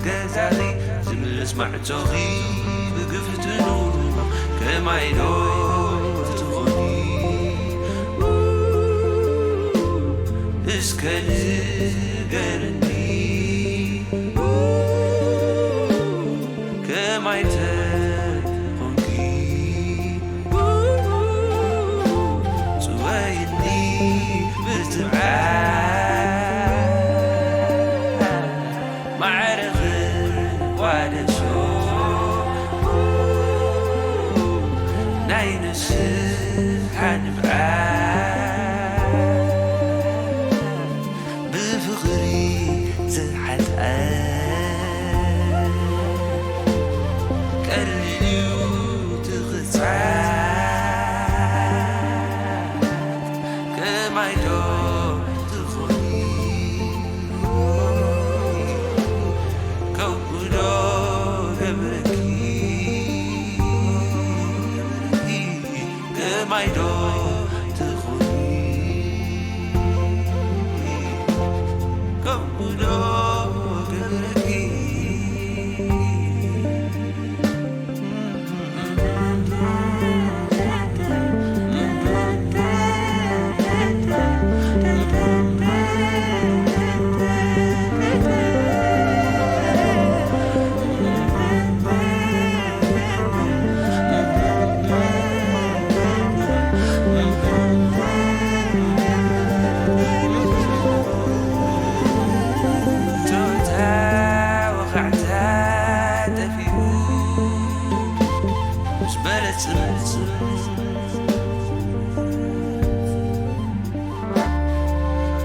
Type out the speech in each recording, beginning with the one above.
ገዛኺ ዝምልስ ማዕጾኺ ብግፍትኑ ከማይ ዶ ትኾኒ? እስከ ንገርኒ ከማይ ተኾንኪ? ጽወይኒ ብትብዓት ማዕረኺ ዋደሶ ናይ ንስሓ ንብዓት ብፍቕሪ ዝሓጥኣ ቀሊል እዩ ትኽጻ ከማይ ዶ ትኾኒ? ከምኡ ዶ ገብረኪ? ከማይ ዶ ትኾኒ? ከምኡ ዶ ገብረኪ? ጾታ ወኻዕታ ጠፊኡ ምስ በለጽ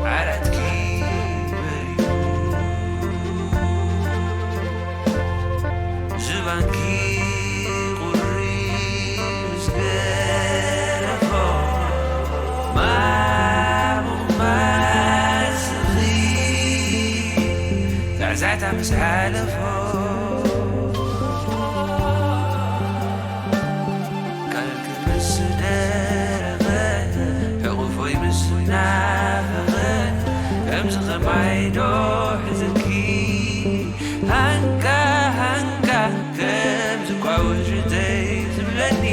ዓራትኪ በሪሁ ዝባንኪ ቁሪ ምስ ገረፎ ማሙቕ ማስኺ ዛዕዛዕታ ምስ ሓለፎ ካልክ ምስ ደረቐ ሕቑፎይ ምስ ናፈቐ ከምዚ ኸማይ ዶ ሕዝኪ ሃንካ ሃንካ ከምዚ ኳ ውሽተይ ዝብለኒ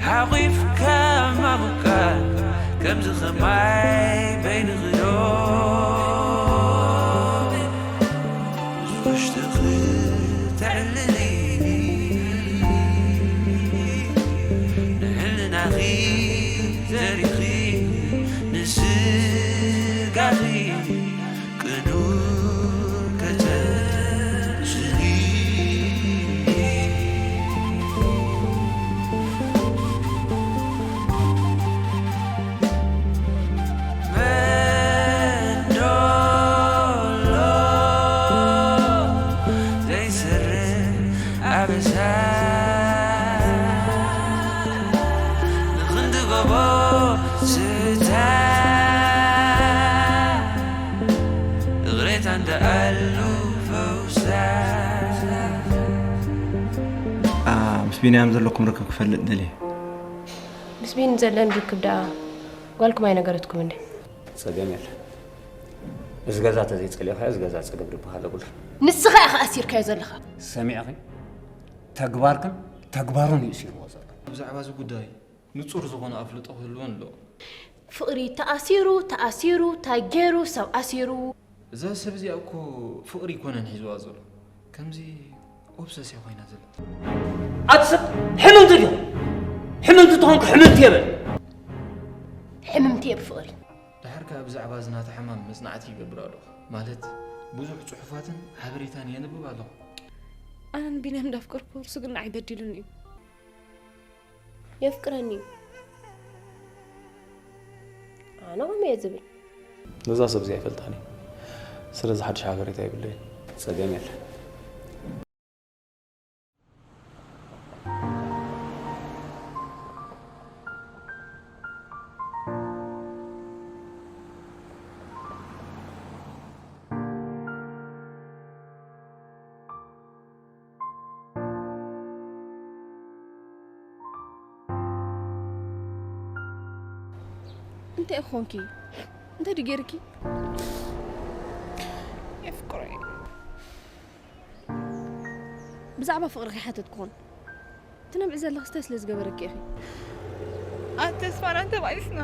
ሓቑፍካ ማሙካ ከምዚ ኸማይ በይንኽዶ ውሽጥኺ ተዕልሊ ንሕልናኺ ዘሪኺ ንስጋኺ ቅኑዕ ከተምስሊ መንዶሎ ዘይሰርሕ ኣበሳ ንኽንዲ ጎቦ ስታ እግሬታ እንደኣሉ ፈውሳ። ምስ ቢንያም ዘለኩም ርክብ ክፈልጥ ደልየ። ምስ ቢኒ ዘለን ርክብ ደኣ ጓልኩም ኣይነገረትኩም እንዴ? ጸገም የለን። እዚ ገዛ ተዘይጸሊእኻዮ እዚ ገዛ ጸገም ዝበሃል የብሉን። ንስኻ ኢኻ ኣሲርካዮ ዘለኻ። ሰሚዕኺ? ተግባርክን ተግባሩን እዩ እሲርዎ ዘሎ። ብዛዕባ እዚ ጉዳይ ንጹር ዝኾነ ኣፍልጦ ክህልወን ኣለዎ። ፍቕሪ ተኣሲሩ ተኣሲሩ ታይ ገይሩ ሰብ ኣሲሩ። እዛ ሰብ እዚኣ እኮ ፍቕሪ ኣይኮነን ሒዝዋ ዘሎ፣ ከምዚ ኦብሰስያ ኮይና ዘላ። ኣቲ ሰብ ሕምምቲ ዲኹም? ሕምምቲ ተኾንኩ ሕምምቲ እየ በል። ሕምምቲ እየ ብፍቕሪ። ድሓር ከኣ ብዛዕባ እዚ ናታ ሕማም መጽናዕቲ ይገብር ኣለኹ፣ ማለት ብዙሕ ጽሑፋትን ሓበሬታን የንብብ ኣለኹ። ኣነ ንቢንያም እንዳፍቀርኩ እርሱ ግን ንዓይ በዲሉኒ እዩ። የፍቅረኒ እዩ። ኣነ ከምኡ እየ ዝብል። ነዛ ሰብ እዚኣ ይፈልጣን እዩ። ስለዚ ሓድሽ ሓበሬታ የብለይን። ጸገም የለን። እንታይ ኮንኪ? እንታይ ድጌርኪ? የፍቅሮ ብዛዕባ ፍቕሪ ከይሓተትኩ ኾን። ትነብዒ ዘለኽስ እንታይ ስለ ዝገበረኪ ኢኺ? ኣቲ ተስፋና ተባኢስና።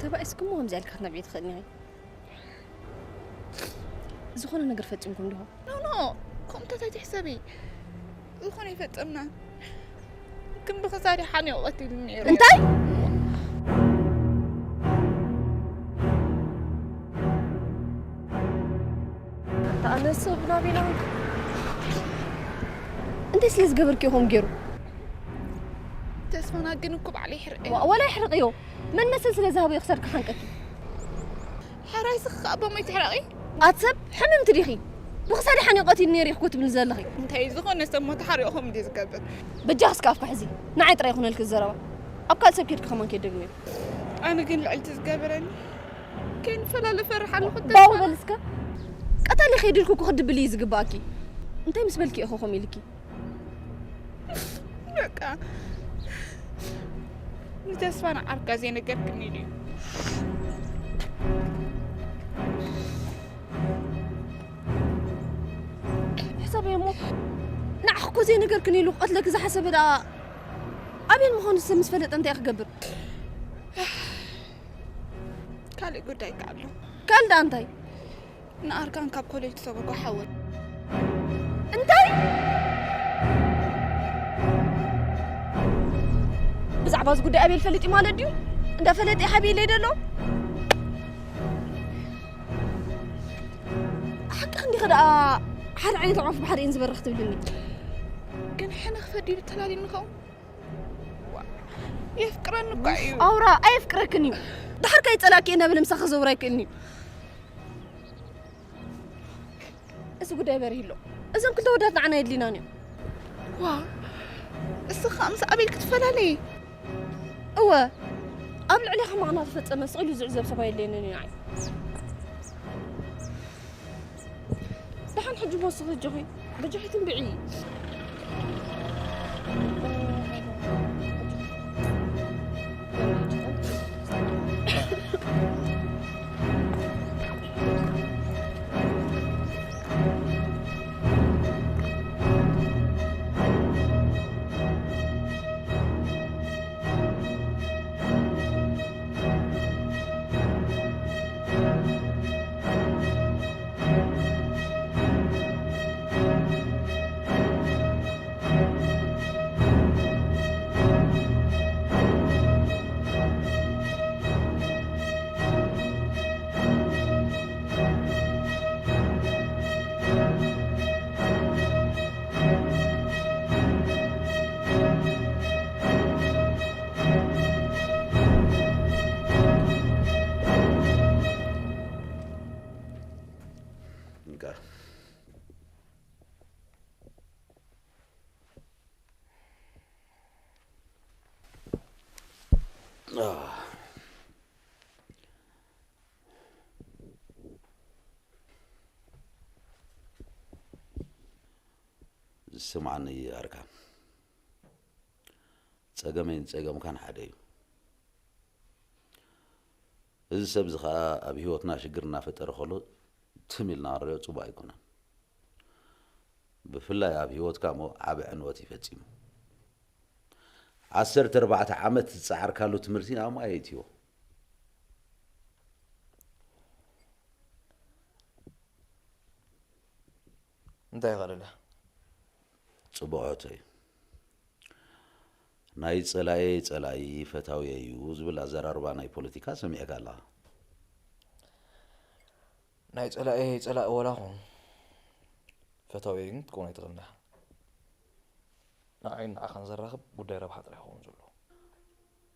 ተባኢስኪ እሞ ከምዚኣ ኢልኪ ክትነብዒ ትኽእሊ ኢኺ። ዝኾነ ነገር ፈጺምኩም ዲኹም? ኖ፣ ኖ፣ ከምኡታት ኣይትሕሰቢ። ዝኾነ ኣይፈጸምናን። ግን ብኽሳድ ሓኒቑ ቀቲሉኒ ነይሩ። እንታይ? ኣታ ኣነ ሰብ ናቢና። እንታይ ስለ ዝገበርክዮ ከምኡ ገይሩ? ተስፋና ግን እኮ ባዕለይ ይሕርቀዮ። ዋ-፣ ዋላ ይሕርቀዮ። መን መሰል ስለ ዝሃቦ እዩ ክሳድካ ሓንቀኪ? ሕራይ ስኺ ከኣ ቦሞይ ትሕረቒ? ኣቲ ሰብ ሕምምቲ ዲኺ? ብኽሳዲ ሓኒቑ ቀቲሉኒ ነይሩ ኢኺ እኮ ትብሊ ዘለኺ። እንታይ ዝኾነ ሰብ ሞ ተሓሪቑ ከምኡ ድዩ ዝገብር? በጃኺ እስከ ኣፍካ ሕዚ። ንዓይ ጥራይ ይኹነልኪ ዘረባ። ኣብ ካልእ ሰብ ኬድኪ ከማን ከይትደግምዮ። ኣነ ግን ልዕልቲ ዝገበረኒ ከይንፈላለ እፈርሕ ኣለኹ። ባው በል እስከ። ቀታሊ ከይድልኩ እኮ ክትድብሊ እዩ ዝግባኣኪ። እንታይ ምስ በልኪ ኢኹ ከምኡ ኢልኪ? በቃ ንተስፋ ንዓርካ ዘይነገርክኒ ድዩ? ሕሰበይ እሞ ንዓኺ እኮ ዘይነገርክኒ ኢሉ ክቐትለኪ ዝሓሰበ ደኣ ኣበይ ምዃኑ ሰብ ምስ ፈለጠ እንታይ ክገብር? ካልእ ጉዳይ ከ ኣሎ። ካልእ ደኣ እንታይ? ንኣርካን ካብ ኮሌጅ ትሰጎጎ ሓወይ። እንታይ? ብዛዕባ እዚ ጉዳይ ኣቤል ፈሊጡ ማለት ድዩ? እንዳ ፈለጠ ሓቢለይ ደሎ? ሓቂ እንዲኺ ደኣ ሓደ ዓይነት ኣዕዋፍ ብሓደ እየን ዝበርኽ ትብልኒ። ግን ሕነ ክፈዲሉ ተላልዩ ንኸውን? ዋ፣ የፍቅረኒ እኳ እዩ። ኣውራ ኣየፍቅረክን እዩ። ድሓር ከይጸላእኪ እናበለ ምሳኺ ክዘውር ኣይክእልን እዩ። እዚ ጉዳይ በሪህ ኣሎ። እዞም ክልተ ወዳት ንዓና የድልዩናን እዮም። ዋ፣ እስኻ ምስ ኣቤል ክትፈላለይ? እወ፣ ኣብ ልዕሌኻ መቕና ተፈጸመ ስቕ ኢሉ ዝዕዘብ ሰብ ኣየድልየንን እዩ ንዓይ። ደሓን ሕጂ ቦስኺ ኣጆኺ፣ በጃኺ ትንብዒ። እንካ። ስምዓኒ ኣርካ፣ ጸገመይን ጸገምካን ሓደ እዩ። እዚ ሰብ እዚ ኸኣ ኣብ ህይወትና ሽግር እናፈጠረ ከሎ ትም ኢልና ክንሪኦ ጽቡቕ ኣይኮነን። ብፍላይ ኣብ ህይወትካ እሞ ዓቢ ዕንወት እዩ ፈጺሙ። ዓሰርተ ኣርባዕተ ዓመት ዝጸዓርካሉ ትምህርቲ ናብ ማይ የእትዮ። እንታይ ይኸለለ? ጽቡቕ ሕቶ እዩ። ናይ ጸላኤ ጸላኢ ፈታውየ እዩ ዝብል ኣዘራርባ ናይ ፖለቲካ ሰሚዕካ ኣለኻ። ናይ ጸላኤ ጸላኢ ወላ ኹን፣ ፈታውየ ግን ክትከውን ኣይትኽእልን ኢኻ። ንዓይን ንዓኻን ዘራኽብ ጉዳይ ረብሓ ጥራይ ክኸውን ዘለዎ።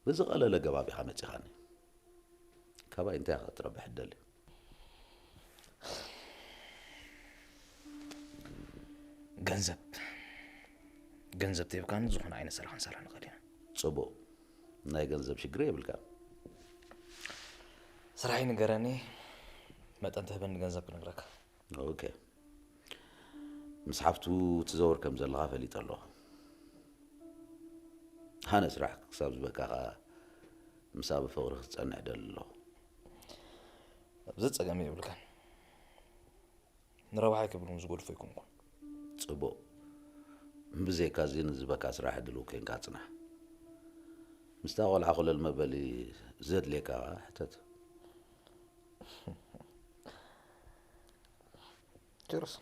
ብዝቐለለ ገባብ ኢኻ መጺኻኒ። ካባይ እንታይ ኢኻ ክትረብሕ ትደሊ? ገንዘብ። ገንዘብ ተሂብካኒ ዝኾነ ዓይነት ስራሕ ክንሰርሕ ንኽእል ኢና። ጽቡቕ። ናይ ገንዘብ ሽግር የብልካን። ስራሐይ ንገረኒ፣ መጠን ትህበኒ ገንዘብ ክነግረካ። ኦኬ። ምስ ሓፍቱ ትዘውር ከም ዘለኻ ፈሊጠ ኣለኹ። ኣነ ስራሕ ክሳብ ዝበቃ ኸኣ ምስኣ ብፍቕሪ ክጸንሕ እደሊ ኣለኹ። ኣብዚ ጸገም የብልካን። ንረብሓይ ክብል እውን ዝገድፎ ኣይኮንኩን። ጽቡቕ። ብዘይካ እዚ ንዝበካ ስራሕ ድልው ኮይንካ ጽናሕ። ምስታ ቆልዓ ኮለል መበሊ ዘድልየካ ሕተት። ኪሮስ።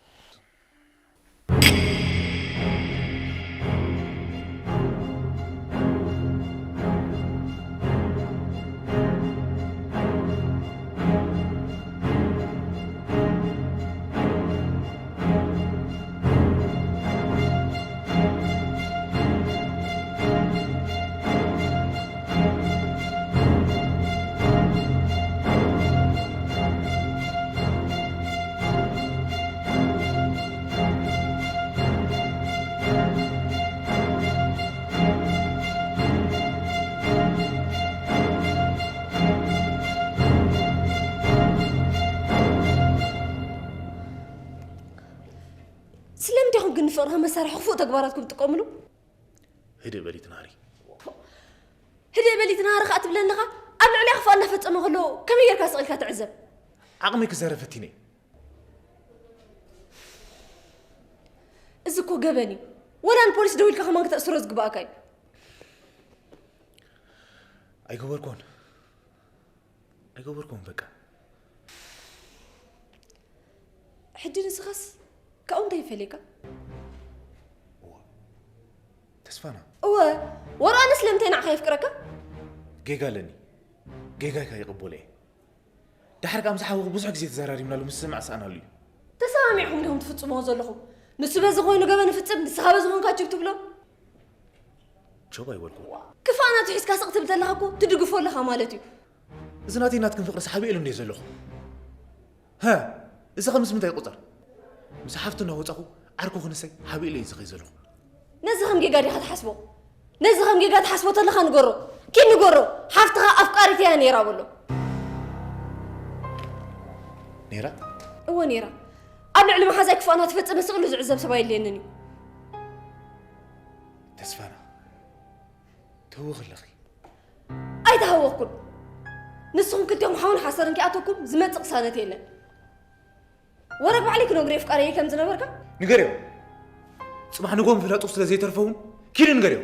ስለምንታይ ኢኹም ግን ንፍቕሪ ከም መሳርሒ ክፉእ ተግባራትኩም ትጥቀምሉ? ህድእ በሊ ትናሪ። ህድእ በሊ ትናሪ ከኣ ትብለኒ ኣለኻ? ኣብ ልዕሊኣ ክፋእ እናፈጸመ ከሎ ከመይ ጌርካ ስቕ ኢልካ ትዕዘብ? ዓቕመይ ክዛረብ ፈቲነ እየ። እዚ እኮ ገበን እዩ። ወላ ንፖሊስ ደዊልካ ከማን ክተእስሮ ዝግባኣካ እዩ። ኣይገበርኩን። ኣይገበርኩን በቃ። ሕጂ ንስኻስ ካብኡ እንታይ ይፈልየካ? ተስፋና። እወ ወርኣነ ስለምንታይ ንዓኻ የፍቅረካ? ጌጋ ኣለኒ። ጌጋይካ ይቕበሎ እየ። ድሓር ከኣ ምስ ሓውኺ ብዙሕ ግዜ ተዘራሪብናሉ ምስ ዝስማዕ ዝሰኣናሉ እዩ። ተሰማሚዕኹም ዲኹም ትፍጽምዎ ዘለኹም? ንሱ በዚ ኮይኑ ገበን ይፍጽም ንስኻ በዚ ኮንካ ችብ ትብሎ? ችብ ኣይበልኩ። ክፋእ ናቱ ሒዝካ ስቕ ትብል ተለኻ እኮ ትድግፎ ኣለኻ ማለት እዩ። እዚ ናተይን ናትክን ፍቕርስ ሓቢኤሉ እንድየ ዘለኹ። ሃ፣ እዚ ኸ ምስ ምንታይ ይቑጸር? ምስ ሓፍቱ እናወጻኹ ዓርኩ ክንሰይ ሓቢኤሉ እየ ዝኸይድ ዘለኹ። ነዚ ከም ጌጋ ዲኻ ትሓስቦ? ነዚ ከም ጌጋ ትሓስቦ ተለኻ ንገሮ። ኪድ ንገሮ። ሓፍትኻ ኣፍቃሪት እያ ነይራ በሎ። ነይራ? እወ ነይራ። ኣብ ልዕሊ መሓዛይ ክፋእ እናተፈጸመ ስቕ ኢሉ ዝዕዘብ ሰብ ኣየድልየንን እዩ። ተስፋና ትህውኺ ኣለኺ። ኣይተሃወኽኩን። ንስኹም ክልቲኦም ሓውን ሓሰርን ኪኣተኩም ዝመጽእ ቅሳነት የለን። ወረግ ባዕለይ ክነግሮ የፍቃረየ ከም ዝነበርካ። ንገርዮ። ጽባሕ ንግሆ ምፍላጡ ስለ ዘይተርፎ እውን ኪዲ ንገርዮ።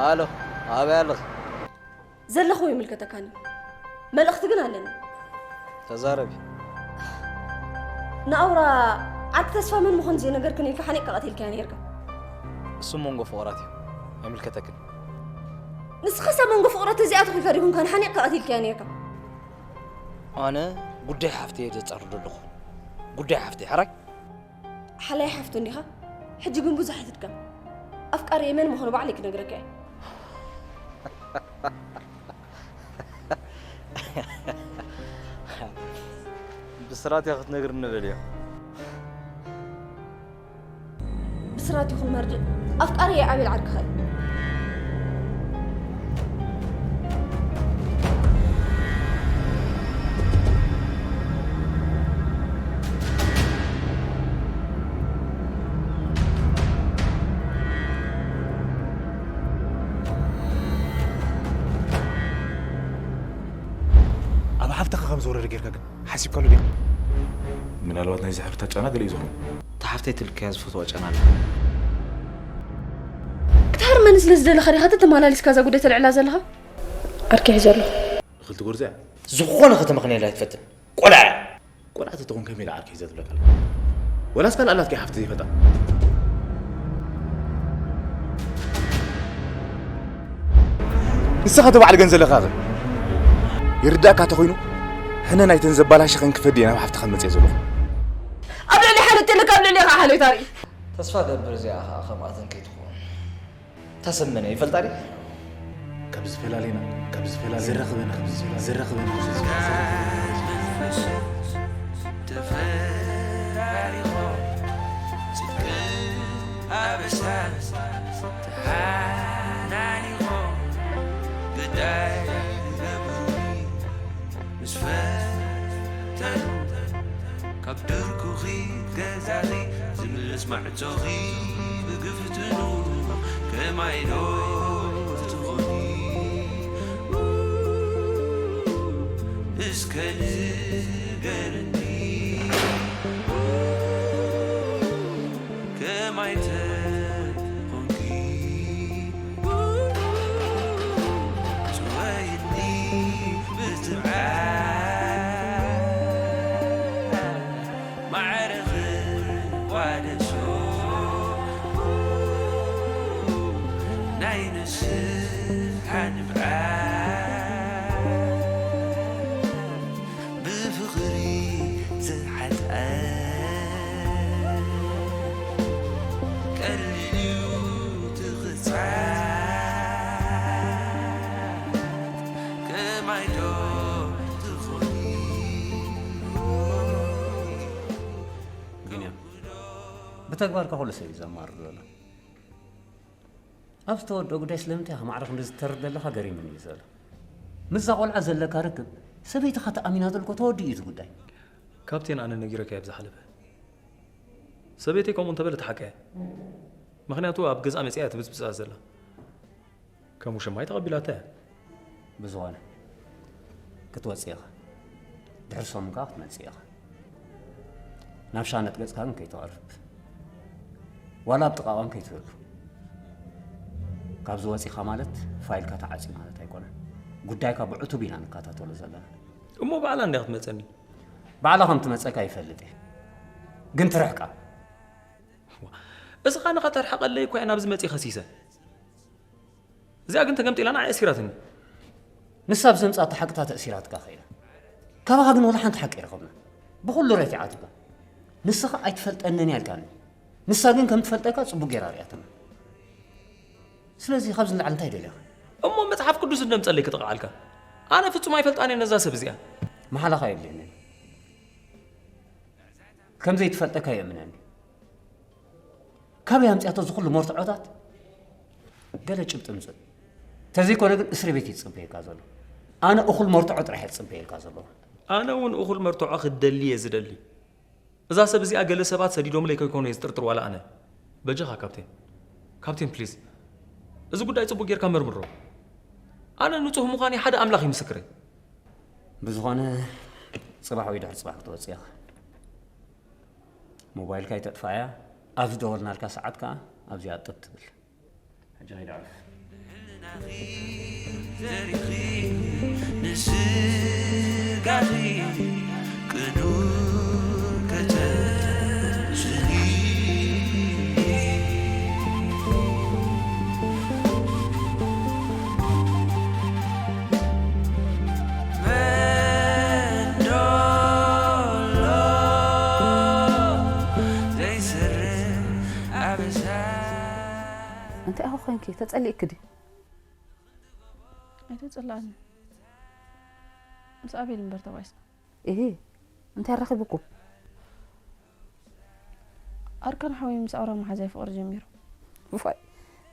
ኣሎ ኣበይ ኣለኺ? ዘለኹ ይምልከተካን እዩ። መልእኽቲ ግን ኣለኒ። ተዛረቢ። ንኣውራ ዓርኪ ተስፋ መን ምዃኑ ዘይነገርክን ኢልካ ሓኒቕካ ቀቲልካዮ ነይርካ። እሱ መንጎ ፍቑራት እዩ። ኣይምልከተክን። ንስኻስ ኣብ መንጎ ፍቑራት ተዘይኣተኹ ኢልካ ዲኹም ካን ሓኒቕካ ቀቲልካዮ ነይርካ። ኣነ ጉዳይ ሓፍተይ እየ ዘጻርዶ ኣለኹ። ጉዳይ ሓፍተይ ሓራይ። ሓላይ ሓፍቱ እንዲኻ? ሕጂ ግን ብዙሕ ኣይትድከም። ኣፍቃሪየ መን ምዃኑ ባዕለይ ክነግረካ እየ። ብስራት እያ ክትነግርኒ በልዮ። ብስራት ይኹን መርድእ ኣፍቃሪየ ኣቤል ዓርክኻ እዩ። ኣብ ሓፍትኻ ከም ዝወረደ ጌርካ ግን ሓሲብካሉ ዲኻ? ምናልባት ናይዚ ሕፍርታ ጫና ገለ እዩ ዝኸውን። እታ ሓፍተይ ትልከያ ዝፈትዋ ጨና ኣላ። ክትሃርመኒ ስለ ዝደለኻ ዲኻ ተተመላሊስካ እዛ ጉዳይ ተልዕላ ዘለኻ? ዓርኪ ሒዘ ኣለኹ። ንኽልተ ጎርዞ እያ። ዝኾነ ከተመኽንየላ ኣይትፈትን። ቆልዓ እያ። ቆልዓ ተትኾን ከመይ ኢላ ዓርኪ ሒዘ ትብለካ ኣላ? ወላስ ካልእ ኣላትካ እያ ሓፍቲ ዘይፈልጣ? ንስኻ ተባዕል ገን ዘለኻ ኸ ይርዳእካ ተኾይኑ ሕነ ናይተን ዘባላሸኸን ክፈዲ እየ ናብ ሓፍትኻ መፅየ ዘለኹ። ኣብ ልዕሊ ሓለቴ ኣለካ ኣብ ልዕሊ ኻ ሓለታ ርኢ። ተስፋ ገብር እዚኣ ኸዓ ከምኣተን ከይትኾን። ተሰመነ ይፈልጣ ድየ? ካብ ዝተፈላለየና ካብ ዝተፈላለየና ዘራኽበና ካብ ዘራኽበና ድርኩኺ ገዛኺ ዝምልስ ማዕጾኺ ብግፍትኑ ከማይ ዶ ትኾኒ? እስከ ንገርኒ ከማይ ተኾንኪ? ጽወይኒ ብትብዓት ማዕረኺ ዋደሶ ናይ ንስሓ ንብዓት ብፍቕሪ ዝሓጥኣ ቀሊል እዩ ትኽጻት ከማይ ዶ ትኾኒ? ቢንያም፣ ብተግባር ከ ኩሉ ሰብ እዩ ዘማርር ዘሎ። ኣብ ዝተወደኦ ጉዳይ ስለምንታይ ኢኻ ማዕረ ክንዲ ዝተርር ዘለኻ ገሪሙኒ እዩ ዘሎ። ምስዛ ቆልዓ ዘለካ ርክብ ሰበይትኻ ተኣሚናትልኮ ተወዲኡ እዩ እቲ ጉዳይ። ካፕቴን፣ ኣነ ነጊረካ እየ ብዝሓለፈ። ሰበይተይ ከምኡ እንተበለት ሓቀ እያ። ምኽንያቱ ኣብ ገዝኣ መጺኣ እያ ትብጽብጻ ዘላ። ከም ውሽማይ ተቐቢላታ እያ። ብዝኾነ ክትወጽእ ኢኻ። ድሕሪ ሰሙን ከኣ ክትመጽእ ኢኻ። ናብ ሻነጥ ገጽካ ግን ከይተቐርብ። ዋላ ኣብ ጥቓ እዋን ከይትህሉ። ካብዚ ወጺኻ ማለት ፋይልካ ተዓጽዩ ማለት ኣይኮነን። ጉዳይካ ብዕቱብ ኢና ንከታተሎ ዘለና። እሞ ባዕላ እንድያ ክትመጸኒ? ባዕላ ከም ትመጸካ ይፈልጥ እየ። ግን ትርሕቃ። ዋ፣ እስኻ ንኻ ተርሕቐለይ እኮ እያ ናብዚ መጺእ ከሲሰ። እዚኣ ግን ተገምጢላ ንዓይ ኣሲራትኒ። ንሳ ብዘምጻእቶ ሓቅታት ኣእሲራትካ ኸይዳ። ካባኻ ግን ወላ ሓንቲ ሓቂ ኣይረኸብና። ብኹሉ ረቲዓትካ። ንስኻ ኣይትፈልጠንን እያ ኢልካኒ። ንሳ ግን ከም ትፈልጠካ ጽቡቕ ጌራ ርእያትና። ስለዚ ካብዚ ንላዕሊ እንታይ ደልያኻ? እሞ መጽሓፍ ቅዱስ እንደምጸለይ ክጥቕዓልካ። ኣነ ፍጹም ኣይፈልጣን እየ ነዛ ሰብ እዚኣ። መሓላኻ የድልየንን። ከም ዘይትፈልጠካ የእምነኒ። ካበይ ኣምጺኣቶ እዚ ኩሉ መርትዖታት? ገለ ጭብጢ ምጽእ። ተዘይኮነ ግን እስሪ ቤት እዩ ዝጽበየካ ዘሎ። ኣነ እኹል መርትዖ ጥራሕ እየ ዝጽበየልካ ዘለኹ። ኣነ እውን እኹል መርትዖ ክትደሊ እየ ዝደሊ። እዛ ሰብ እዚኣ ገለ ሰባት ሰዲዶምለይ ከይኮኑ እየ ዝጥርጥር ዋላ ኣነ። በጃኻ ካፕቴን። ካፕቴን ፕሊዝ። እዚ ጉዳይ ጽቡቕ ጌርካ መርምሮ። ኣነ ንጹህ ምዃነይ ሓደ ኣምላኽ እዩ ምስክረይ። ብዝኾነ ጽባሕ ወይ ድሕሪ ጽባሕ ክትወጽእ ኢኻ። ሞባይልካ ኣይተጥፍኣያ፣ ኣብ ዝደወልናልካ ሰዓት ከኣ ኣብዚኣ ጥብ ትብል። ሕጂ ከይደ ዕረፍ። ዘሪኺ ንስጋኺ ቅኑዕ ከተስኒ። መንዶሎ ዘይሰርሕ ኣበሳ። እንታይ ኢኹ ኮንኪ? ተጸሊእኪ ድዩ? ኣይተጸላእኒ። ምስ ኣቤል እምበር ተባኢስና። እሂ፣ እንታይ ኣራኺብኩም? ኣርካን ሓወይ ምስ ኣውራ መሓዛይ ፍቕሪ ጀሚሩ። ውፋይ፣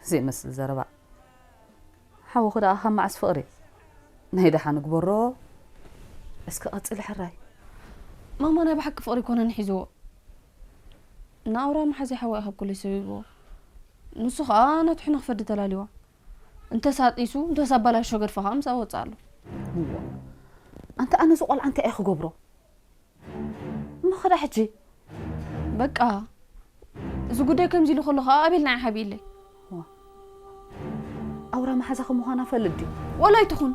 ዘይመስል ዘረባ። ሓውኺ ደኣ ካብ መዓስ ፍቕሪ? ናይ ደሓን ግበሮ። እስከ ቀጽሊ ሕራይ። ማማ ናይ ብሓቂ ፍቕሪ ኣይኮነን ሒዝዎ። ንኣውራ መሓዛይ ሓወይ ካብ ኩለይ ሰቢብዎ። ንሱ ኸኣ ነትሑ ንኽፈዲ ተላልይዋ። እንተሳጢሱ፣ እንተሳባላሾ ገድፋ ኸኣ ምሳኣ ወጽእ ኣሎ። እዋ፣ ኣንታ ኣነ እዚ ቆልዓ እንታይ እየ ክገብሮ? እሞ ኸዳ ሕጂ? በቃ፣ እዚ ጉዳይ ከምዚ ኢሉ ከሎ ኸኣ ኣቤል ንዓይ ሓቢእለይ። ዋ፣ ኣውራ መሓዛኺ ምዃና ፈልጥ ድዩ? ወላ ኣይትኹን፣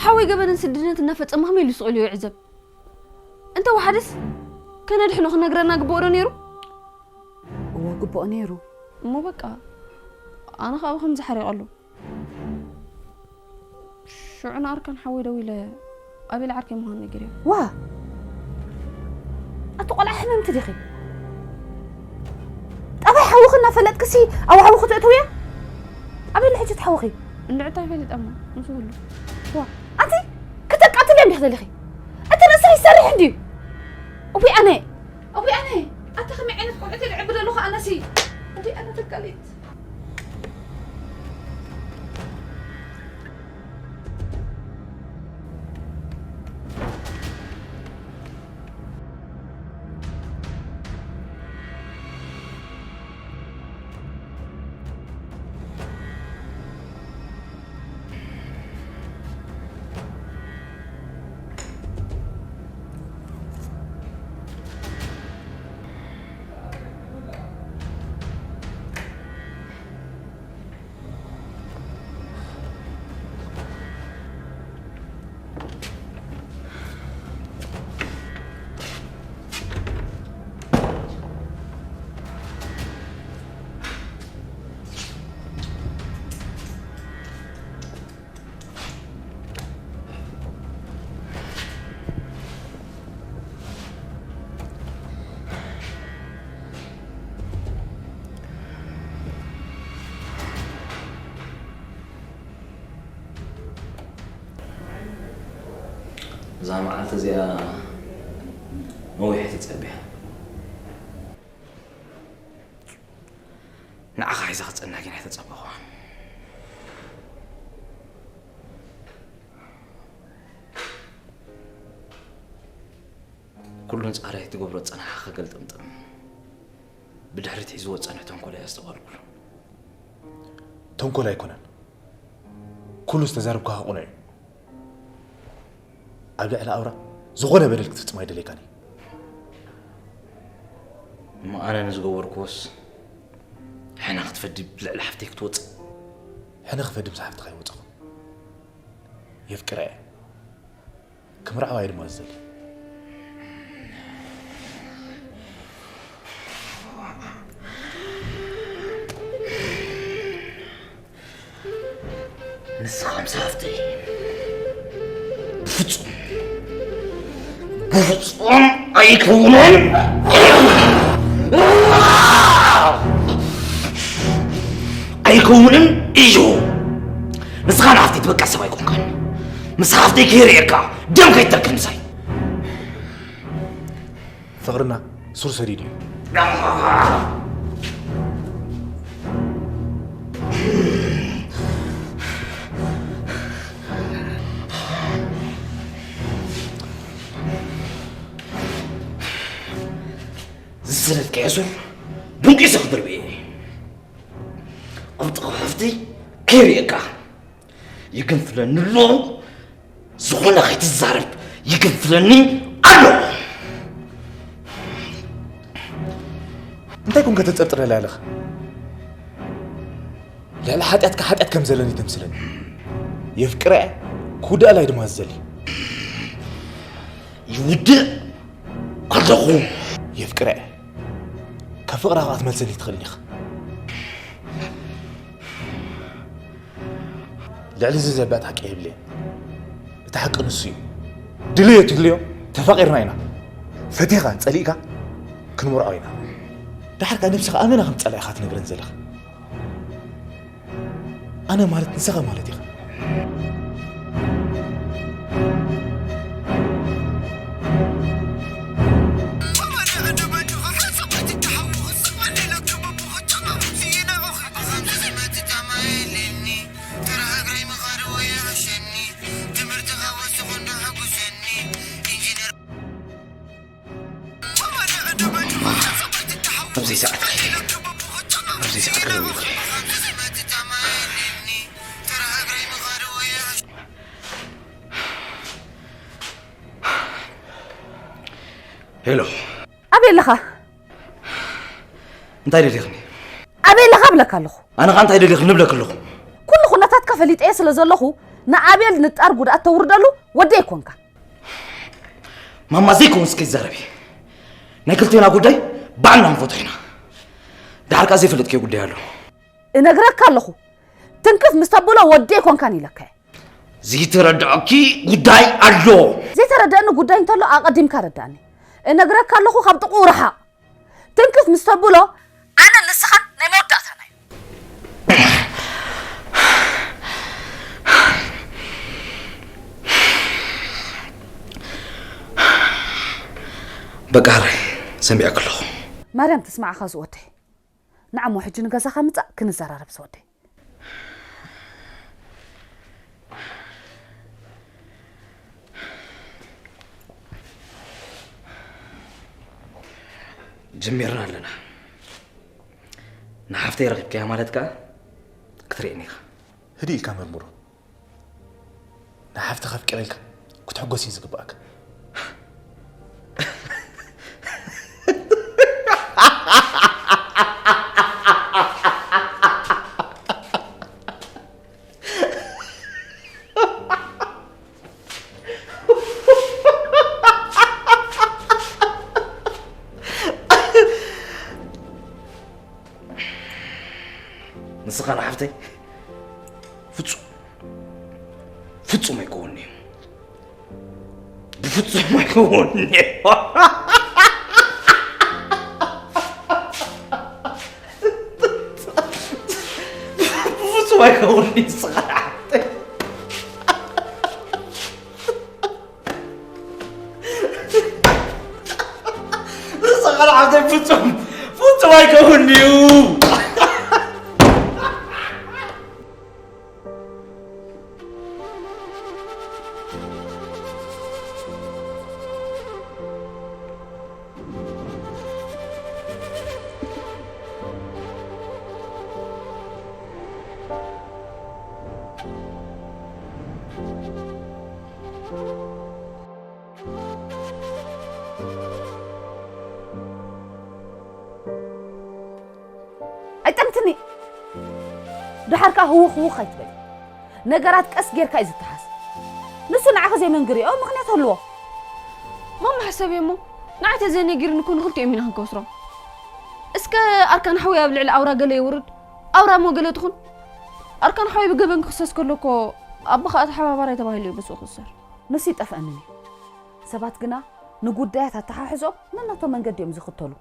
ሓወይ ገበንን ስድነት እናፈጸመ ከመይ ኢሉ ስቕ ኢሉ ይዕዘብ? እንተ ወሓደስ፣ ከነድሕኖ ክነግረና ግብኦ ዶ ነይሩ? እወ፣ ግብኦ ነይሩ። እሞ በቃ፣ ኣነ ኸኣ ብኸምዚ ሓሪቐሉ። ሽዑ ንኣርካን ሓወይ ደዊለ፣ ኣቤል ዓርከይ ምዃኑ ነጊረዮ። ዋ! ኣቲ ቆልዓ ሕምምቲ ዲኺ? ጠባይ ሓውኺ እናፈለጥክሲ ኣብ ሓውኺ ተእትውያ? ኣበይ ኣሎ ሕጂ እቲ ሓውኺ? እንድዒ እንታይ ፈሊጠ እሞ፣ ምስ ኩሉ። ዋ! ኣንቲ ክተቃትልዮ እንዲኺ ደሊኺ? እቲ ርእስኺ ይሰርሕ እንድዩ። እውይ ኣነ! እውይ ኣነ! ኣታ ከመይ ዓይነት ቆልዑት የልዕቢ ዘለኹ ኣነሲ? እውይ ኣነ ተቃሊት። እዛ መዓልቲ እዚኣ ነዊሕ ተጸቢያ። ንዓኻ ሒዛ ክጸንሕ ግን ኣይተጸበኹዋን። ኩሉ ንጻረይ ትገብሮ ጸናሕኻ ከገልጥምጥም፣ ብድሕሪት ሒዝዎ ዝጸንሕ ተንኮል ኣየስተውዓልኩሉ። ተንኮል ኣይኮነን። ኩሉ ዝተዛረብካኻ ቅኑዕ እዩ። ኣብ ልዕሊ ኣውራ ዝኾነ በደል ክትፍጽም ኣይደለይካን እየ። እሞ ኣነ ንዝገበርክዎስ ሕነ ክትፈዲ ልዕሊ ሓፍተይ ክትወጽእ? ሕነ ክፈዲ ምስ ሓፍትኻ ኣይወጸኹን። የፍቅራ እየ። ክምርዓዋ እየ ድማ ዝደሊ። ንስኻ ምስ ሃፍተይ ብፍጹም፣ ብፍጹም ኣይከውንን። ኣይከውንን እዩ። ንስኻ ንሃፍተይ ትበቅዕ ሰብ ኣይኮንካን። ምስ ሃፍተይ ከይርእየካ ደም ከይትተክል ምሳይ። ፍቕርና ሱር ሰዲዱ እዩ። ዝሰደድካዮ ሱር ቡንቂሱ ክድርብየ እየ። ኣብ ጥቓ ሃፍተይ ከይርእየካ ይግንፍለኒ ኣሎ። ዝኾነ ከይትዛረብ ይግንፍለኒ ኣሎ። እንታይ ኮንካ ተጸርጥረላ ኣለኻ? ልዕሊ ሓጢኣትካ ሓጢኣት ከም ዘለኒ ተምስለኒ። የፍቅራ እየ፣ ክውድኣላ እየ ድማ ዝደሊ። ይውድእ ከለኹ። የፍቅራ እየ፣ ካብ ፍቕራ ከኣ ክትመልሰኒ ትኽእልን ኢኻ። ልዕሊ እዚ ዘብዕት ሓቂ የብለይን። እቲ ሓቂ ንሱ እዩ። ድልዮ ትድልዮ ተፋቒርና ኢና። ፈቲኻ ጸሊእካ ክንመርዖ ኢና። ደሓር ከኣ ነብስኻ ኣመና ከም ዝጸላእኻ ትነግረን ዘለኻ። ኣነ ማለት ንስኻ ማለት ኢኻ። ኣብዚ ሰዓት ኣብዚ ሰዓት ከለውልኺ። ሄሎ። ኣበይ ኣለኻ? እንታይ ደሊኽኒ? ኣበይ ኣለኻ እብለካ ኣለኹ። ኣነ ኸኣ እንታይ ደሊኽኒ እብለኪ ኣለኹ። ኩሉ ኩነታትካ ፈሊጠዮ ስለ ዘለኹ፣ ንኣቤል ንጣር ጉድኣት ተውርደሉ ወዲ ኣይኮንካን። ማማ ዘይከውን እስከ ይዛረቢ። ናይ ክልቴና ጉዳይ ባዕልና ክንፈትሖ ኢና። ደሓር ከኣ ዘይፈለጥክዮ ጉዳይ ኣሎ። እነግረካ ኣለኹ። ትንክፍ ምስ ተብሎ ወዲ ኣይኮንካን ኢለካ እየ። ዘይተረድኣኪ ጉዳይ ኣሎ። ዘይተረድኣኒ ጉዳይ እንተሎ ኣቐዲምካ ረዳእኒ። እነግረካ ኣለኹ ካብ ጥቕኡ ርሓቕ። ትንክፍ ምስ ተብሎ ኣነ ንስኻን ናይ መወዳእታና እዩ። በቃ ሕራይ ሰሚዐኪ ኣለኹ። ማርያም ትስማዕኻ ዝወደይ። ንዓሞ ሕጂ ንገዛኻ ምጻእ ክንዘራረብ ዝወደይ። ጀሚርና ኣለና። ንሓፍተይ ረኺብካያ ማለት ከኣ ክትርእየኒ ኢኻ። ህድእ ኢልካ መርምሮ። ንሓፍትኻ ኣፍቂረ ኢልካ ክትሕጎስ እዩ ዝግብኣካ። ንስኻ ንሓፍተይ ፍጹም ፍጹም ኣይከውንን እዩ። ብፍጹም ኣይከውንን እዩ። ብፍጹም ኣይከውንን እዩ። ንስኻ ንሓፍተይ። ፍጹም ፍጹም ኣይከውን እዩ። ኣይጠምትኒ። ደሓር ከኣ ህውኽ ህውኽ ኣይትበል። ነገራት ቀስ ጌርካ እዩ ዝተሓዝ። ንሱ ንዓኺ ዘይመንግርዮ ምኽንያት ኣለዎ። ማማ ሕሰብዮ እሞ፣ ንዓይ ተዘይነጊርኒ እኮ ንኽልቲኦም ኢና ክንከስሮም። እስከ ኣርካን ሓወይ ኣብ ልዕሊ ኣውራ ገለ የውርድ፣ ኣውራ እሞ ገለ ትኹን። ኣርካን ሓወይ ብገበን ክኽሰስ ከሎ እኮ ኣቦኻ ተሓባባራይ ተባሂሉ እዩ ብስኡ ክእሰር። ንሱ ይጠፍአንን እዩ። ሰባት ግና ንጉዳያት ኣተሓሕዞም ነናቶም መንገዲ እዮም ዝኽተሉ።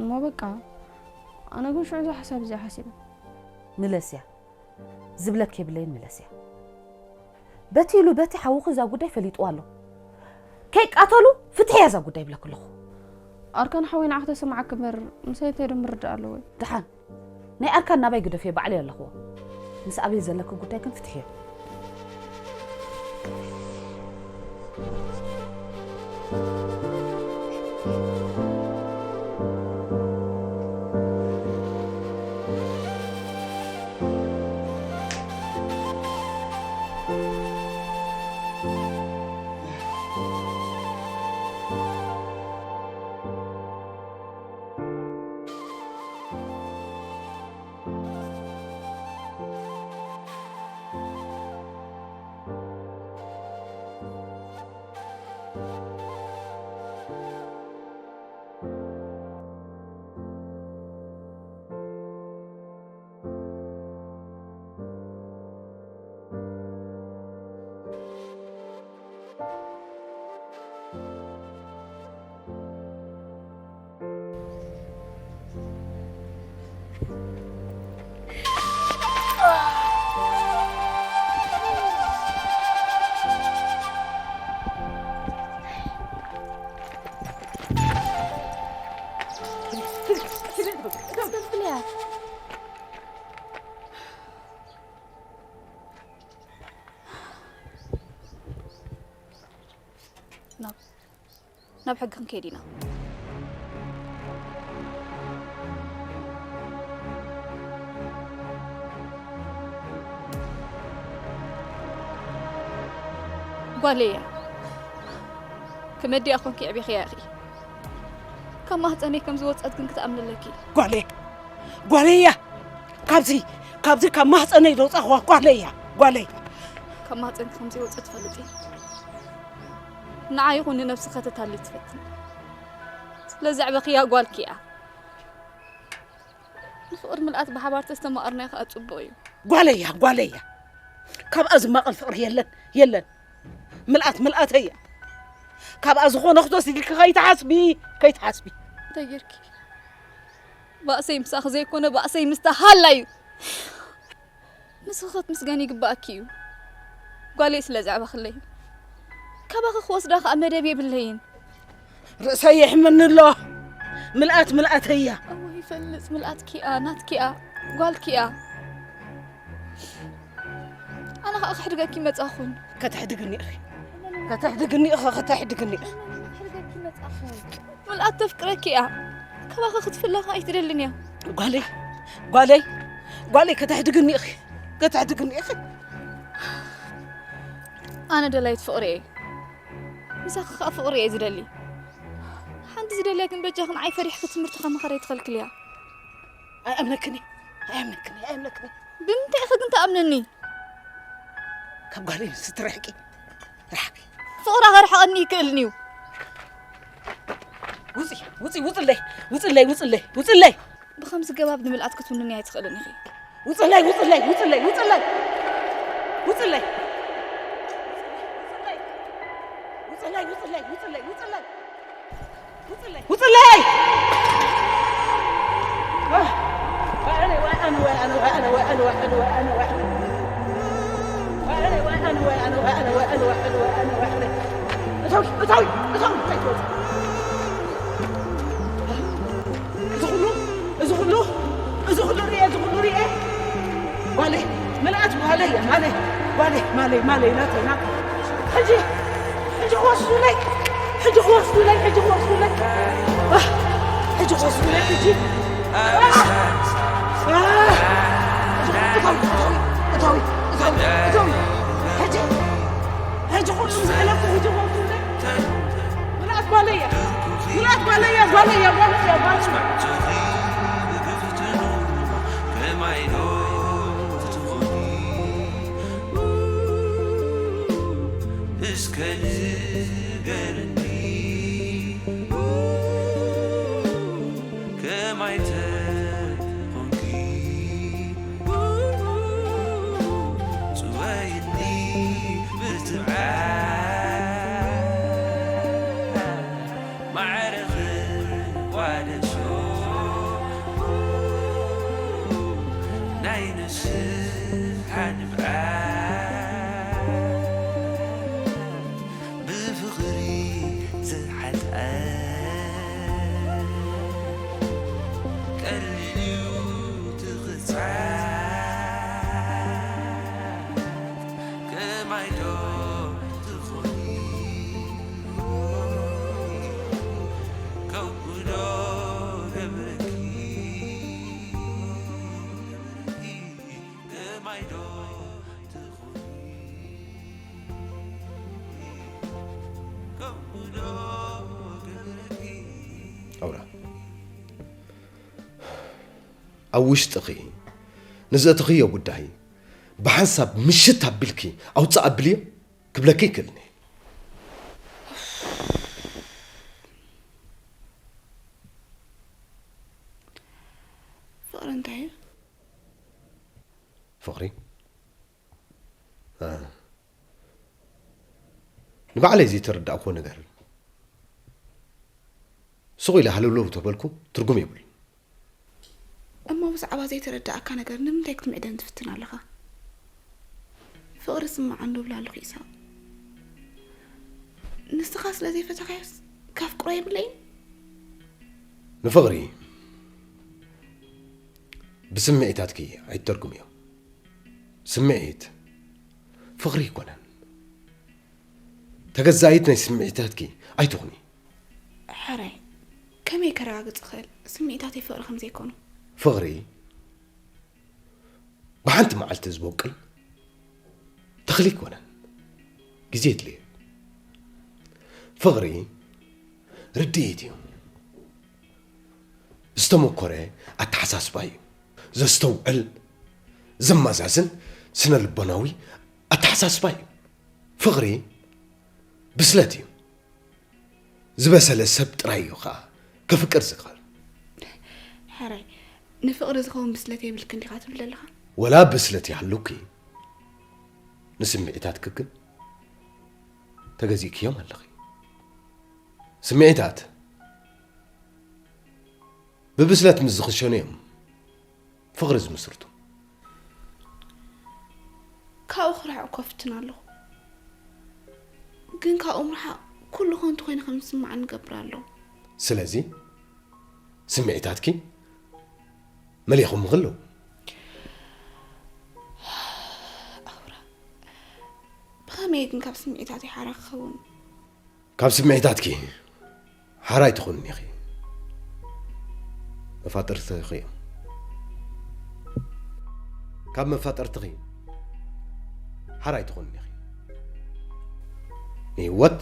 እሞ በቃ፣ ኣነ ግን ሽዑ እዛ ሓሳብ እዚኣ ሓሲበ። ንለስያ፣ ዝብለክ የብለይን ንለስያ። በቲ ኢሉ በቲ ሓውኺ እዛ ጉዳይ ፈሊጥዋ ኣሎ። ከይቃተሉ ፍትሕያ እዛ ጉዳይ ይብለክ ኣለኹ። ኣርካን ሓወይ ንዓኺ ተሰማዓኪ እምበር ምሳይ እንታይ ዶ ምርዳእ ኣለዎ? ደሓን፣ ናይ ኣርካን ናባይ ግደፍዮ፣ ባዕለይ ኣለኽዎ። ምስ ኣቤል ዘለኪ ጉዳይ ግን ፍትሕዮ። ናብ ናብ ሕጊ ክንከይድ ኢና። ጓለይ እያ። ክመዲኣ ኮንኪ ኣዕቢኽያ ኢኺ። ካብ ማህፀነይ ከም ዝወፀት ግን ክትኣምኒ ኣለኪ። ጓለይ፣ ጓለይ እያ። ካብዚ፣ ካብዚ ካብ ማህፀነይ ዘውፃእኽዋ ጓለይ እያ። ጓለይ። ካብ ማህፀንኪ ከም ዘይወፀት ትፈልጢ። ንዓ ይኹን ንነብስኻ ተታሊ ትፈትን። ስለ ዘዕበኽያ ጓልኪ እያ። ንፍቕሪ ምልኣት ብሓባር ተስተማቐርናዮ ከዓ ጽቡቕ እዩ። ጓለይ እያ፣ ጓለይ እያ። ካብኣ ዝማቐል ፍቕሪ የለን፣ የለን። ምልኣት ምልኣተይ እያ። ካብኣ ዝኾነ ክትወስዲ ኢልኪ ከይትሓስቢ፣ ከይትሓስቢ። እንታይ ጌርኪ? ባእሰይ ምሳኺ ዘይኮነ፣ ባእሰይ ምስታ ሃላ እዩ። ንስኺ ክትምስገኒ ይግባኣኪ እዩ። ጓለይ ስለ ዘዕበኽለይ። ካባኺ ክወስዳ ኸኣ መደብ የብለይን። ርእሰይ የሕመኒ ኣሎ። ምልኣት ምልኣተይ እያ። እወ ይፈልጽ፣ ምልኣትኪ እያ፣ ናትኪ እያ፣ ጓልኪ እያ። ኣነ ኸኣ ከሕድገኪ መጻኹን። ከተሕድግኒ ኢኺ። ከተሕድግኒ ኢኺ፣ ከተሕድግኒ ኢኺ። ከሕድገኪ መጻኹን። ምልኣት ተፍቅረኪ እያ። ካባኺ ክትፍለ ኸኣ ኣይትደልን እያ። ጓለይ፣ ጓለይ፣ ጓለይ ከተሕድግኒ ኢኺ። ከተሕድግኒ ኢኺ። ኣነ ደላይት ፍቕሪ እየ። ምሳኺ ኸኣ ፍቕሪ እየ ዝደሊ። ሓንቲ ዝደልያ ግን በጃኺ ንዓይ ፈሪሕኪ ትምህርቲ ከማኸር ኣይትኸልክልያ። ኣይኣምነክን እየ። ኣይኣምነክን እየ። ኣይኣምነክን እየ። ብምንታይ ኢኺ ግን ትኣምነኒ? ካብ ጓለይ ንስቲ ርሕቂ። ርሓቂ። ፍቕራ ከርሕቐኒ ይክእልን እዩ። ውፂ፣ ውፂ፣ ውፅለይ፣ ውፅለይ፣ ውፅለይ፣ ውፅለይ። ብኸምዚ ገባብ ንምልኣት ክትውንኒ ኣይትኽእልን ኢኺ። ውፅለይ፣ ውፅለይ፣ ውፅለይ፣ ውፅለይ። ውፅለይ። ውፅለይ፣ ውፅለይ፣ ውፅለይ፣ ውፅለይ። ውፅለይ! እታዊ፣ እታዊ፣ እታዊ፣ እታዊ፣ እታዊ። ማለይ ማለይ ማለይ ማለይ ማለይ ናተይ ናተይ ሕጂ ሕጂ ክወስዱለይ ሕጂ ክወስዱለይ ሕጂ ክወስዱለይ ኣህ፣ ሕጂ ክወስዱለይ ሕጂ ኣህ፣ ኣህ፣ እታዊ እታዊ እታዊ እታዊ እታዊ ሕጂ ሕጂ ኩሉ ዝገለኩ ሕጂ ክወስዱለይ ምልኣት ጓለየ ምልኣት ጓለየ ጓለየ ጓለየ ጓለየ እስከ ንገርኒ ከማይ ተኾንኪ ጽወይኒ ብትብዓት ማዕረ ክቋደሶ ናይ ንስሓ ንብዓት ብፍቕሪ ዝሓልኣ ቀሊል እዩ ትኽጻ ከማይ ዶ ትኾኒ ከምኡ ዶ ገብረኪ ከማይ ዶ ትኾኒ ከምኡ ዶ ገብረኪ ኣውራ ኣብ ውሽጥኺ ንዘእተኽዮ ጉዳይ ብሓንሳብ ምሽት ኣቢልኪ ኣውፅእ ኣብልዮ ክብለኪ ይክእልኒ። ፍቕሪ እንታይ እዩ? ፍቕሪ እ፣ ንባዕለይ ዘይተረዳእኩዎ ነገር ሱቕ ኢለ ሃለውለው ተበልኩ ትርጉም የብሉን። እሞ ብዛዕባ ዘይተረዳእካ ነገር ንምንታይ ክትምዕደን ትፍትን ኣለኻ? ፍቕሪ ስምዓኒ ዶ እብላ ኣለኹ ኢሳቕ። ንስኻ ስለ ዘይፈተኻዮስ ከፍቅሮ የብለይን? ንፍቕሪ ብስምዒታትኪ ኣይትተርጉምዮ። ስምዒት ፍቕሪ ኣይኮነን። ተገዛኢት ናይ ስምዒታትኪ ኣይትኹኒ። ሕራይ ከመይ ከረጋግጽ እኽእል ስምዒታተይ ፍቕሪ ከም ዘይኮኑ? ፍቕሪ ብሓንቲ መዓልቲ ዝበቁል ተኽሊ ኣይኮነን። ግዜ የድልዮ። ፍቕሪ ርድኢት እዩ። ዝተመኮረ ኣተሓሳስባ እዩ። ዘስተውዕል፣ ዘመዛዝን ስነ ልቦናዊ ኣተሓሳስባ እዩ። ፍቕሪ ብስለት እዩ። ዝበሰለ ሰብ ጥራይ እዩ ኸኣ ከፍቅር ዝኽእል። ሕራይ ንፍቕሪ ዝኸውን ብስለት የብልክን ዲኻ ትብል ዘለኻ? ወላ ብስለት ይሃሉኪ ንስምዒታትኪ ግን ተገዚእክዮም ኣለኺ። ስምዒታት ብብስለት ምስ ዝኽሸኑ እዮም ፍቕሪ ዝምስርቱ። ካብኡ ክርሕቕ እኮ እፍትን ኣለኹ፣ ግን ካብኡ ምርሓቕ ኩሉ ከንቱ ኮይኑ ከም ዝስምዓኒ ይገብር ኣሎ። ስለዚ ስምዒታትኪ መሊኹምኺ ኣለዉ። ኣውራ ብኸመይ ግን ካብ ስምዒታተይ ሓራ ክኸውን? ካብ ስምዒታትኪ ሓራ ኣይትኾንን ኢኺ። መፋጥርትኺ እዮም። ካብ መፋጥርትኺ ሓራ ኣይትኾንን ኢኺ። ንህይወት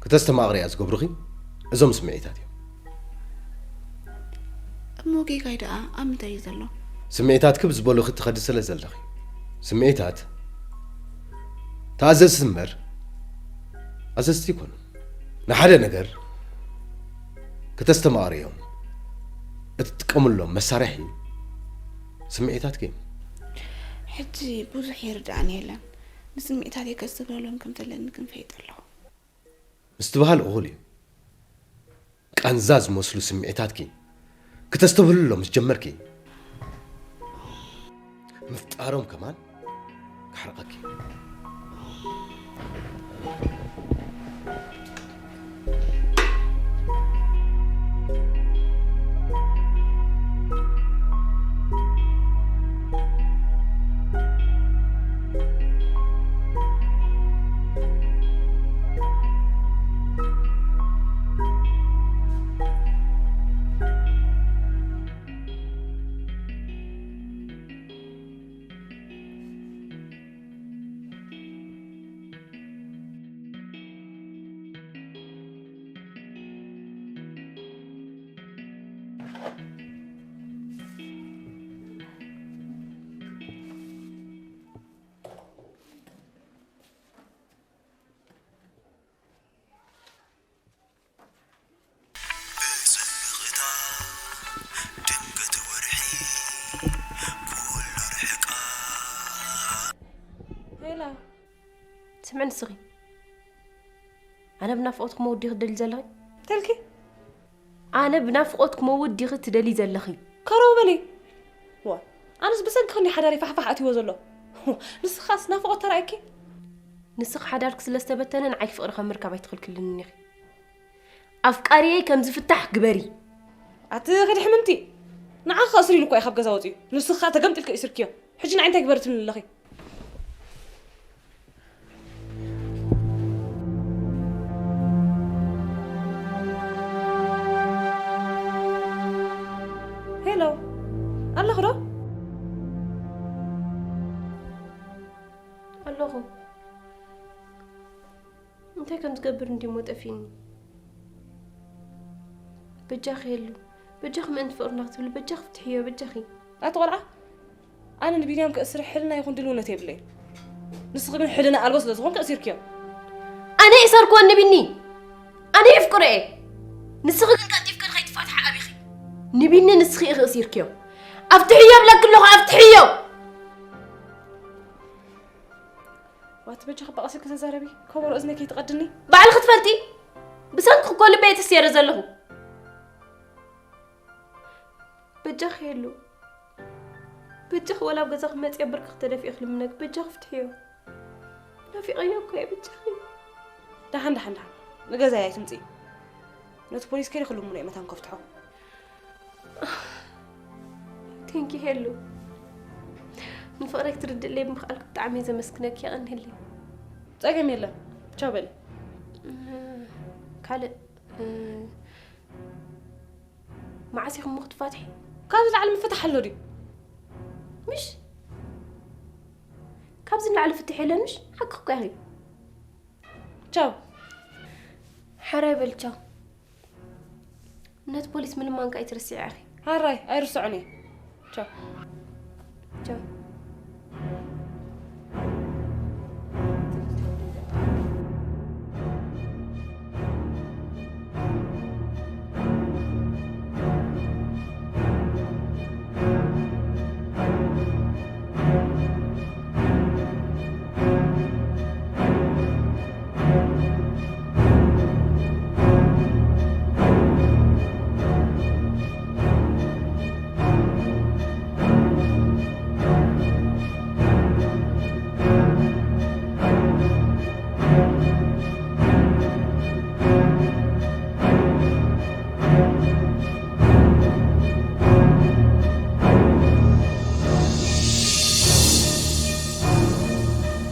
ክተስተማቕርያ ዝገብሩኺ እዞም ስምዒታት እዮም። እሞ ጌጋይ ደኣ ኣብ ምንታይ እዩ ዘሎ? ስምዒታትኪ ብዝበሉኺ ትኸዲ ስለ ዘለኺ። ስምዒታት ተኣዘዝቲ እምበር ኣዘዝቲ ኣይኮኑን። ንሓደ ነገር ክተስተማቕርዮም እትጥቀምሎም መሳርሒ ስምዒታትኪ እዮም። ሕጂ ብዙሕ ይርድኣኒ የለን። ንስምዒታተይ ከስተብህሎም ከም ዘለኒ ግን ፈይጠ ኣለኹ። ምስትብሃል እኹል እዩ። ቃንዛ ዝመስሉ ስምዒታትኪ ክተስተብህልሎም ምስ ጀመርኪ ምፍጣሮም ከማን ክሕርቐኪ። ሄላ። ስምዒ ንስኺ። ኣነ ብናፍቖት ክመውት ዲኺ ትደሊ ዘለኺ? ተልኪ? ኣነ ብናፍቖት ክመውት ዲኺ ትደሊ ዘለኺ? ከረው በሊ። ዋ፣ ኣነስ ብሰንክኽኒ ሓዳሪ ፋሕፋሕ ኣትይዎ ዘሎ። ንስኻስ ናፍቖት ተራእየኪ? ንስኺ ሓዳርኪ ስለ ዝተበተነ ንዓይኪ ፍቕሪ ካብ ምርካብ ኣይትኽልክልንን ኢኺ። ኣፍቃሪየይ ከም ዝፍታሕ ግበሪ። ኣቲ ኺዲ ሕምምቲ። ንዓኺ ከእስር ኢሉ እኮ እዩ ካብ ገዛ ወፂኡ። ንስኺ ከዓ ተገምጢልኪ እሲርክዮ። ሕጂ ንዓይ እንታይ ግበሪ ትብልኒ ኣለኺ? ሄሎ፣ ኣለኹ ዶ? ኣለኹ። እንታይ ከም ዝገብር እንዲሞ ጠፊእኒ። በጃኺ የሉ፣ በጃኺ ምእንቲ ፍቕርና ክትብሊ በጃኺ ፍትሕዮ፣ በጃኺ። ኣቲ ቆልዓ፣ ኣነ ንቢንያም ከእስር ሕልና ይኹን ድልውነት የብለይን። ንስኺ ግን ሕልና ኣልቦ ስለ ዝኾንኪ እሲርክዮ። ኣነ ይሰርክዎ ንቢኒ፣ ኣነ የፍቅሮ እየ። ንስኺ ግን ቀልጢፍኪ ንኸይትፋትሒ ኣቢኺ። ንቢኒ ንስኺ ኢኺ እሲርክዮ። ኣፍትሕዮ እብለኪ ኣለኹ፣ ኣፍትሕዮ። ዋቲ በጃኺ በቐሲልኪ ተዛረቢ፣ ከበሮ እዝነይ ከይትቐድኒ። ባዕልኺ ትፈልጢ፣ ብሰንኪ እኮ ልበይ ተሰይረ ዘለኹ። በጃኺ የሉ፣ በጃኺ ወላ ኣብ ገዛኺ መፅየ ብርክኺ ተደፊእኺ ልምነኪ፣ በጃኺ ፍትሕዮ። ናፊቐዮ እኮ እየ በጃኺ። ደሓን፣ ደሓን፣ ደሓን። ንገዛይ ኣይትምፅኢ። ነቲ ፖሊስ ከይደ ክልምኖ እየ መታን ከፍትሖ። ቴንኪ ሄሉ። ንፍቕረይ ክትርድእለይ ብምኽኣልኪ ብጣዕሚ እየ ዘመስግነኪ፣ የቐንየለይ። ፀገም የለን። ቻው በሊ። ካልእ፣ እ፣ መዓስ ኢኹም ክትፋትሒ? ካብዚ ላዕሊ ምፍታሕ ኣሎ ድዩ? ምሽ? ካብዚ ንላዕሊ ፍትሕ የለን ምሽ? ሓቅኺ እኮ ኢኺ። ቻው። ሕራይ በል ቻው። ነቲ ፖሊስ ምልማንካ ኣይትረስዒ ኢኺ። ሕራይ፣ ኣይርስዖን እየ። ቻው። ቻው።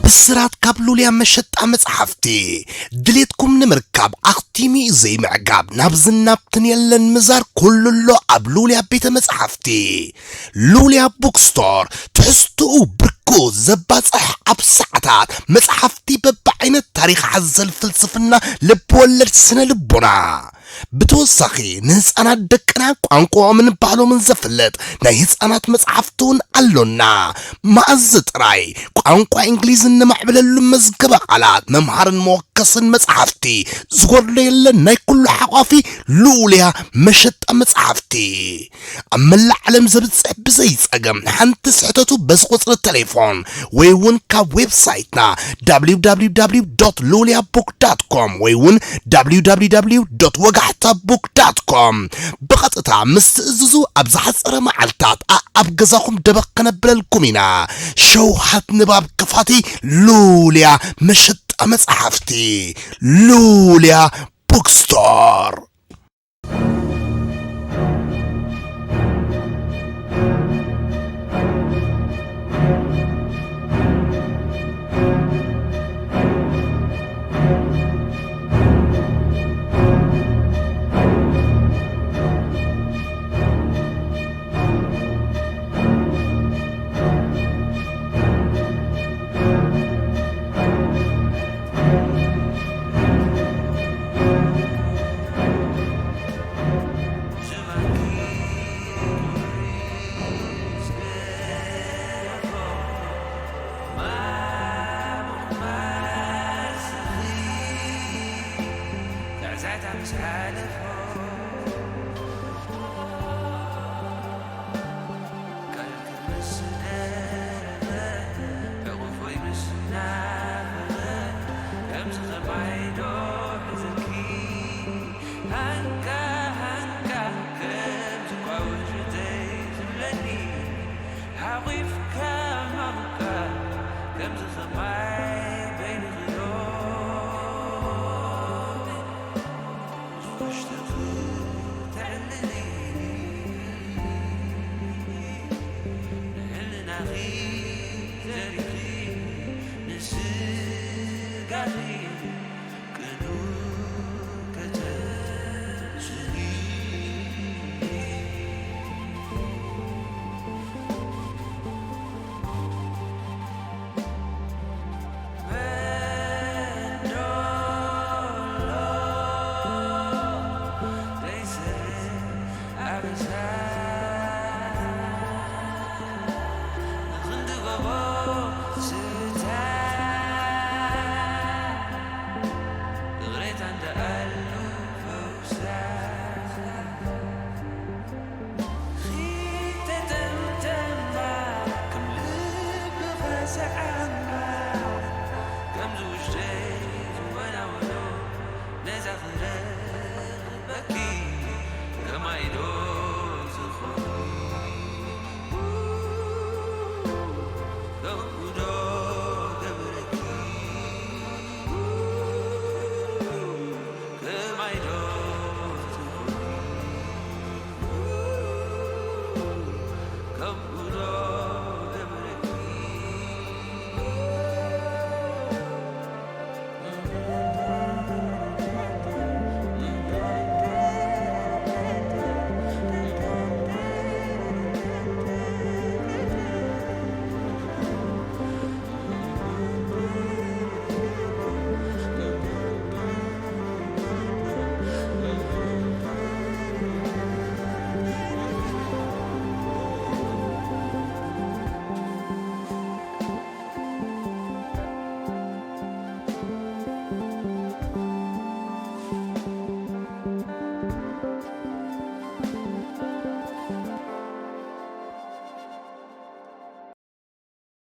ብስራት ካብ ሉልያ መሸጣ መጽሓፍቲ። ድሌትኩም ንምርካብ ኣኽቲሙ እዩ ዘይምዕጋብ። ናብዝን ናብትን የለን ምዛር፣ ኩሉ ኣሎ ኣብ ሉልያ ቤተ መጽሓፍቲ። ሉልያ ቡክስቶር፣ ትሕዝትኡ ብርኩ ዘባጽሕ፣ ኣብ ሰዓታት መጽሓፍቲ በብዓይነት፣ ታሪኽ ሓዘል፣ ፍልስፍና፣ ልብወለድ፣ ስነ ልቦና። ብተወሳኺ ንህፃናት ደቅና ቋንቋኦምን ባህሎምን ዘፍልጥ ናይ ህፃናት መፅሓፍቲ እውን ኣሎና። መኣዝ ጥራይ ቋንቋ እንግሊዝ እነማዕብለሉ መዝገበ ቃላት፣ መምሃርን መወከስን መፅሓፍቲ ዝጎድሎ የለን። ናይ ኩሉ ሓቋፊ ልኡልያ መሸጣ መፅሓፍቲ። ኣብ መላእ ዓለም ዘብጽሕ ብዘይ ጸገም ሓንቲ ስሕተቱ በዚ ቁጽሪ ቴሌፎን ወይ እውን ካብ ዌብሳይትና www.loliabook.com ወይ እውን www.ወጋሕታbook.com ብቐጥታ ምስ ትእዝዙ ኣብ ዝሓጸረ መዓልታት ኣኣብ ገዛኹም ደበኽ ከነብለልኩም ኢና። ሸውሃት ንባብ ክፋቲ ሉልያ መሸጣ መጽሓፍቲ ሉልያ ቡክስቶር። ከምዚ ኸማይ ዶ ሒዝልኪ ሃንካ ሃንካ ከምዚ ጓውሽተይ ዝብለኒ ሓቒፍካ ማሙካ ከምዚ ኸማይ በይንኺ ዶ ውሽጥኺ ተዕልሊ ንሕልናኺ ዘሪኺ ንስጋኺ ቅኑ ከተስኒ